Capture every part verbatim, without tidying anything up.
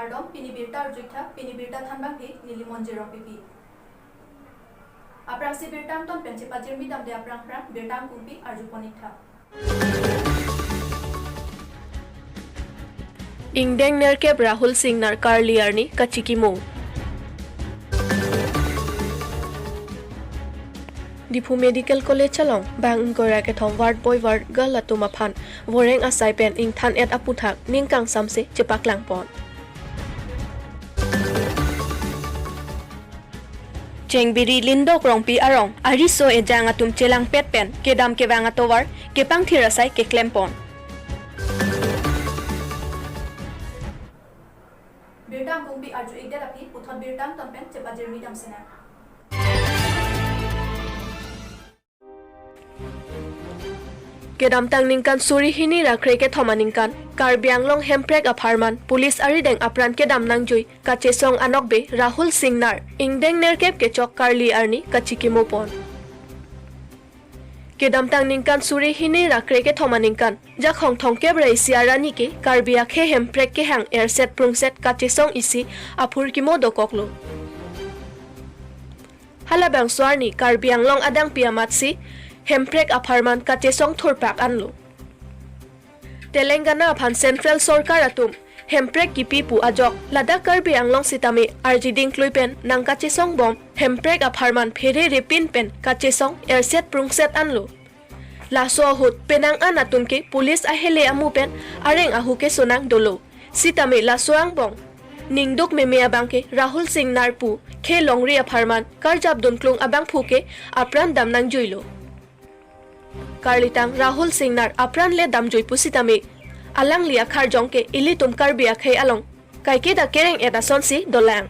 Kardom, pini birta arju-iktha, pini birta thanbangke neli Monjir Rongpipi. Aphrangsi birta angton pen chepajirmi damde aphrang aphrang birta angkungpi arjupon-iktha. Ingdeng nerkep Rahul Singnar karli arni kachikimo. Diphu Medical College along bang ingkoi ra kethom ward boy ward girl atum aphan voreng asai pen ingthan-et aputhak ning kangsamse chepaklangpon. Chengbiri Lindok Rongpi arong ariso ejang atum chelangpet pen kedam kevang atovar kepangthir asai keklempon. Birta angkungpi arju-ikdet aphi puthot birta angton pen chepajirmi dam sinang. Kedamtang ningkan suri hini ra krekethom aningkan Karbi Anglong Hemprek apharman police arideng apran kedam nangjui kachesong anokbe Rahul Singnar ingdeng nerkep kechok karli arni kachikimopon. Kedamtang ningkan suri hini ra krekethom aningkan Jakhong thomkep ra isi arni ke Karbi akhei Hemprek kehang erset prungset kachesong isi aphurkimo dokoklo. Halabangso arni Karbi Anglong adangpi amatsi Hemprek apharman kachesong thurpak anlo. Telangana aphan Central Sorkar atum Hemprek kipi pu ajok ladak Karbi Anglong sitame arjiding klui pen nangkachesongbom Hemprek apharman pherere pin pen kachesong erset prungset anlo. Laso ahut penang an atum ke police ahele amu pen areng ahu kesonang dolo. Sitame laso angbong ningduk meme abangke Rahul Singnar pu khei longri apharman karjapdun klung abangphu ke apran dam nangjuilo. Karlitang Rahul Singnar apran le damjui pusitame alangli akharjong ke ilitum Karbi akhei along kaiketa kereng-et asonsi dolang.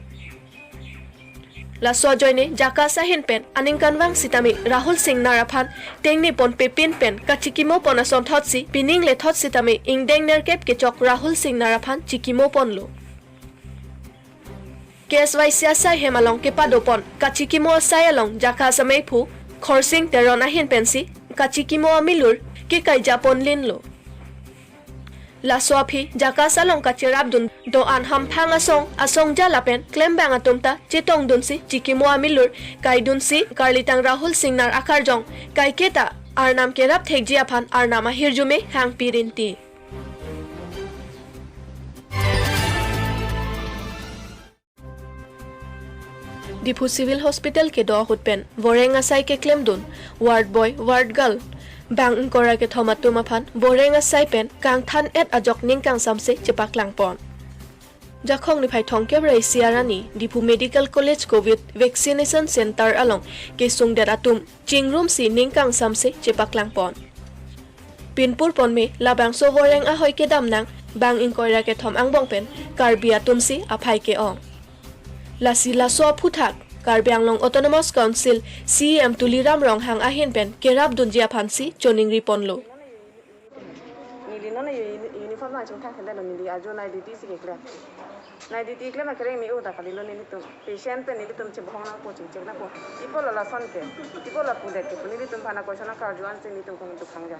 Laso ajoine JACAS ahin pen aningkanvang sitame Rahul Singnar aphan tengnepon pepin pen kachikimopon asonthotsi pining lethot sitame ingdeng nerkep kechok Rahul Singnar aphan chikimoponlo. K S Y C asai hem along kepadopon kachikimo asai along JACAS ameiphu Khorsing Teron ahin pensi kachikimo amilur kekaijapon linlo. Laso aphi JACAS along kacherapdun do-an hamphang asong asongja lapen klembang atum ta chetongdunsi chikimo amilur kaidunsi karlitang Rahul Singnar akarjong kaiketa arnam kerap thekji aphan arnam ahirjume hangpi rinti. Diphu Civil Hospital kedo ahut pen voreng asai keklemdun ward boy ward girl bang ingkoi ra kethom atum aphan voreng asai pen kangthan-et ajok ning kangsamse chepaklangpon. Jakhong niphai thomkep ra isi arni Diphu Medical College Covid Vaccination Center along kesungdet atum chingrumsi ning kangsamse chepaklangpon. Pinpurponme labangso voreng ahoi kedam nang bang ingkoi ra kethom angbong pen Karbi atumsi aphai ke-ong. Lasi laso aphuthak Karbi Anglong Autonomous Council C E M Tuliram Ronghang ahin pen kerapdunji aphansi choningriponlo. Neli non uni-, uniform nangchingthang khandelo, neli ajo night duty si keklem. Night duty klem akereng me-o ta kalilo nelitum. Patient pen nelitum chebohong nangpo, chingchek nangpo. Ipo lo lason ke, ipo lo pudet ke, nelitum aphan a-question nangkarju ansi nelitum kong duk hangja.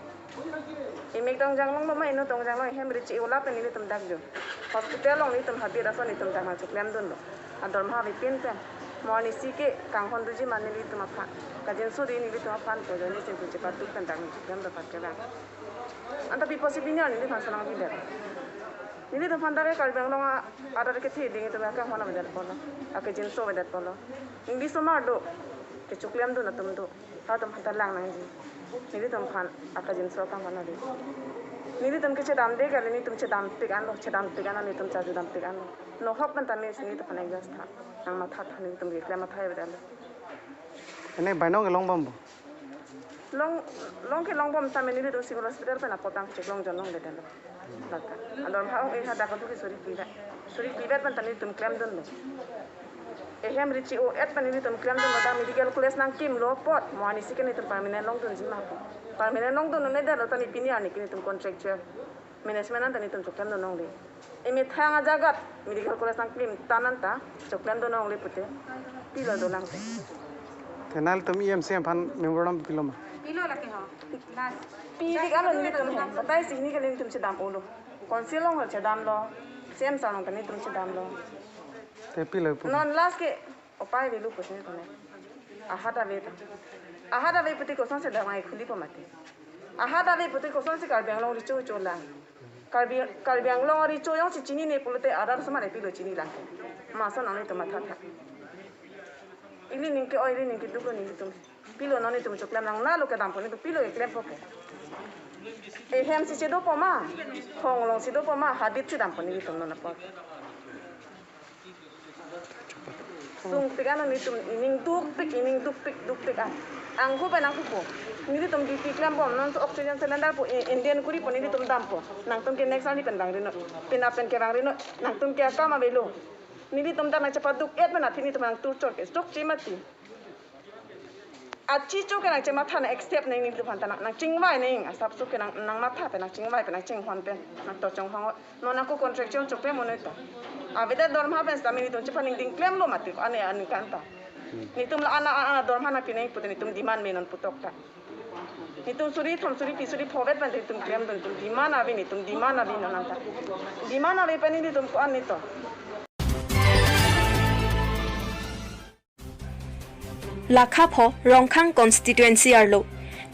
Imek tongjanglong ma, ino tongjanglong hem rechi ula pen nelitum dakjo. Hospital along nelitum habit ason nelitum dak nangcheklemdunlo. Ador maha bipin pen. Mo arnisi ke kanghon duji ma nelitum aphan. Kajinso di nelitum aphan ko joni sin tu chepatuk pen dak nangcheklem dapat ke bang. Anta pipo si pini arni neliphan sonang bidet. Nelitum aphan dak ke Karbi Anglong a-, ador kethe ding itum kanghon avedetpo lo. Akejinso avedetpo lo. Neli somar do. Kechoklemdun atum do. Halatum aphan ta lang nangji. Nelitum aphan akejinso kanghon ave. Nelitum kechedamde kali, nelitum chedam pik anlo, chedam pik anlo, nelitum charju dam pik anlo. Nohok pen tame si nelitum aphan adjust tha. Nangmatha tha, nelitum keklem matha avedetlo. Ene bainong kelongbompo. Long, long kelongbom tame nelitum Civil Hospital pen apot tang cheklong jonlongledetlo. Lata. Ador ha-ong e hadak aduki suri kivet. Suri kivet pen ta nelitum klemdunlo. Ehem rechi o-et pen nelitum klemdunlo, dak medical college nangkimlo apot. Mo arnisi ke nelitum permanent longdunji ma. Permanent longdun-un'edetlo tame pini arni ke nelitum contractual management anta nelitum choklemdun longle. Emethang ajagat medical college nangklim tan anta choklemdun longle pute. Pilo dolang te. Te nanglitum E M C aphan memorandum pilo ma? Pilo lake ho. Last. Pi dik alo nelitum he. Batai si hini kali nelitum chedam-olo. Council along chedamlo. Same sa nang tani tum chedamlo. Te pilo pu. Non last ke upai avelo pusi nelitum. Ahat ave ta. Ahat ave pute kosonsi dam ai khuli po mati. Ahat ave pute kosonsi Karbi Anglong recho cholang. Karbi, Karbi Anglong recho jongsi chinine pulote adar asomar pilo chinilang. Masa nanglitum mathatha. Ili ning ke-oi, ili ning keduk lo nelitum. Pilo non nelitum choklem nang nalo kedam po nelitum pilo keklempo ke. Ehem si chedopo ma, hong along si dopo ma, hadit si dampo nelitum non apor. Sungpik an nelitum ining dukpik, ining dukpik, dukpik an. Anghu pen anghu po. Nelitum duty klembom non oxygen cylinder po, i-, Indian kuri po nelitum dampo. Nangtum ke next arni pen vangri non. Penap pen kevangri non. Nangtum ke akam avelo. Nelitum ta nang chepaduk-et pen athe nelitum nang torture ke chokche mati. Achicho ke nang chematha nang accept nang nelitum aphan ta nang, nang chingvai nang asapso ke nang, nang matha pen nang chingvai pen nang chinghon pen nang to chonghong non ako contractual chokpe monoi ta. Avedet dorma pen sitame nelitum chephan ningding klemlo mati ko ane aningkan ta. Nelitum la ana ana dorma nangpi nang pute nelitum demand me non putok ta. Nelitum suri thom suri pi suri phovet pen nelitum klemdun nelitum demand ave nelitum demand ave non anta. Demand ave pen nelitum ko-an nelitum. Lakha pho Rongkhang constituency arlo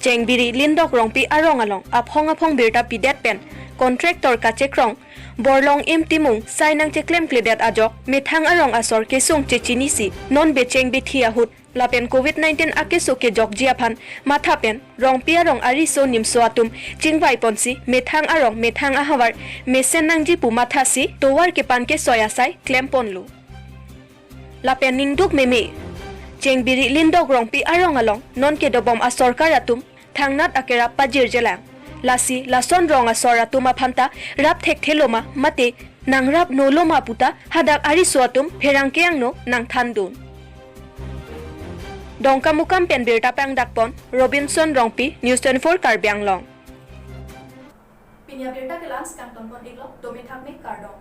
Chengbiri Lindok Rongpi arong along aphong aphong birta pidet pen contractor kachekrong Borlong Im Timung sai nangcheklem kledet ajok methang arong asor kesung chechinisi non becheng bethi ahut lapen covid nineteen akeso kejokji aphan matha pen Rongpi arong ariso nimso atum chingvai ponsi methang arong methang ahavar mesen nangji pu mathasi tovar kepan kesoi asai klemponlo. Lapen ningduk meme Chengbiri Lindok Rongpi arong along non kedobom asorkar atum thangnat akerap pajirjelang. Lasi lason rong asor atum aphan ta rap thekthelo ma mate nangrap nolo ma puta hadak ariso atum pherangke angno nangthandun. Dongkamukam pen birta pangdakpon Robinson Rongpi, News twenty-four Karbi Anglong. Pini abirta ke la-ansi kangtonpon iklo, dome thakme kardom.